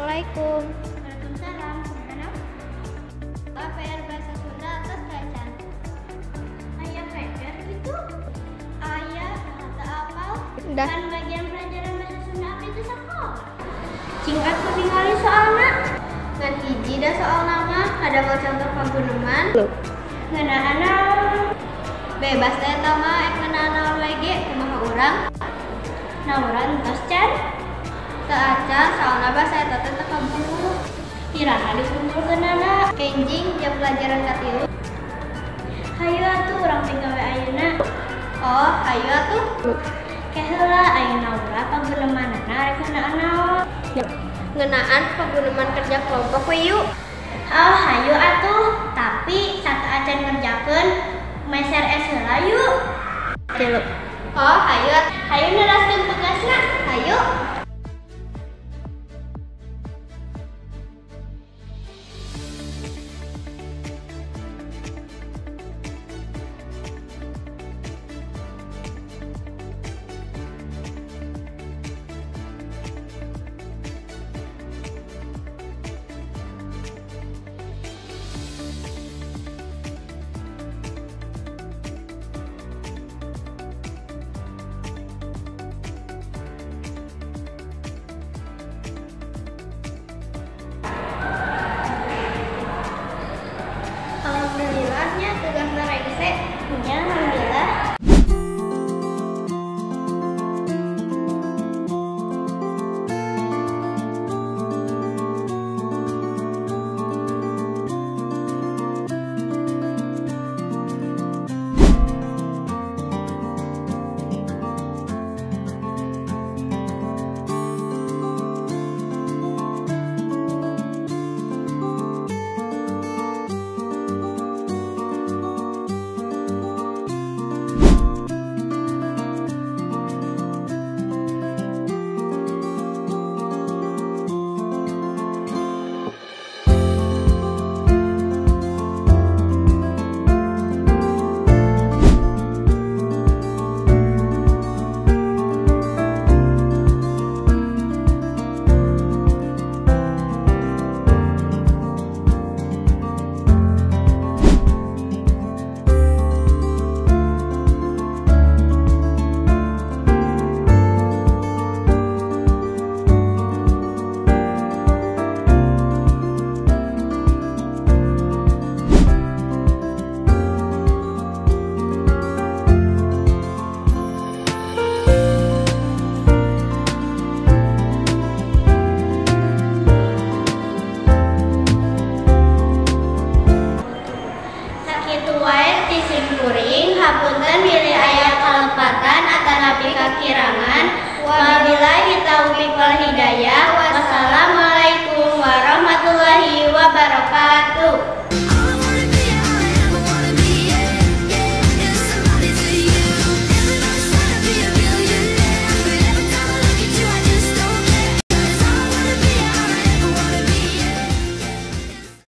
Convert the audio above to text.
Assalamualaikum. Waalaikumsalam. Kumaha? PR bahasa Sunda atos tacan. Aya PR gitu? Aya teu apal. Dah. Kan bagian pelajaran bahasa Sunda abdi teu sakola. Cing atuh ningali soalna. Ngan hiji da soalna mah ada mau contoh paguneman. Ngeunaan naon? Bebas da eta mah ek ngeunaan naon we ge kumaha urang? Nauran tos can? Teu acan soalna bahasa eta teh teu kaburu. Iraha dikumpulkeunana? Enjing jam pelajaran katilu. Hayu atuh urang migawe ayeuna. Oh, hayu atuh. Ke heula ayeuna urang pagunemanana rek ngeunaan naon? Ngeunaan paguneman kerja kelompok we yuk. Oh, hayu atuh, tapi sateuacan ngerjakeun meser es heula yuk. Tilu. Oh, hayu. Hayu neraskeun tugasna. Hayu. Alhamdulillahnya tugasna rengse. Nya alhamdulillah. Sakitu wae ti simkuring, hapunten bilih aya kalepatan atanapi kakirangan. Wabillahi taufiq wal hidayah.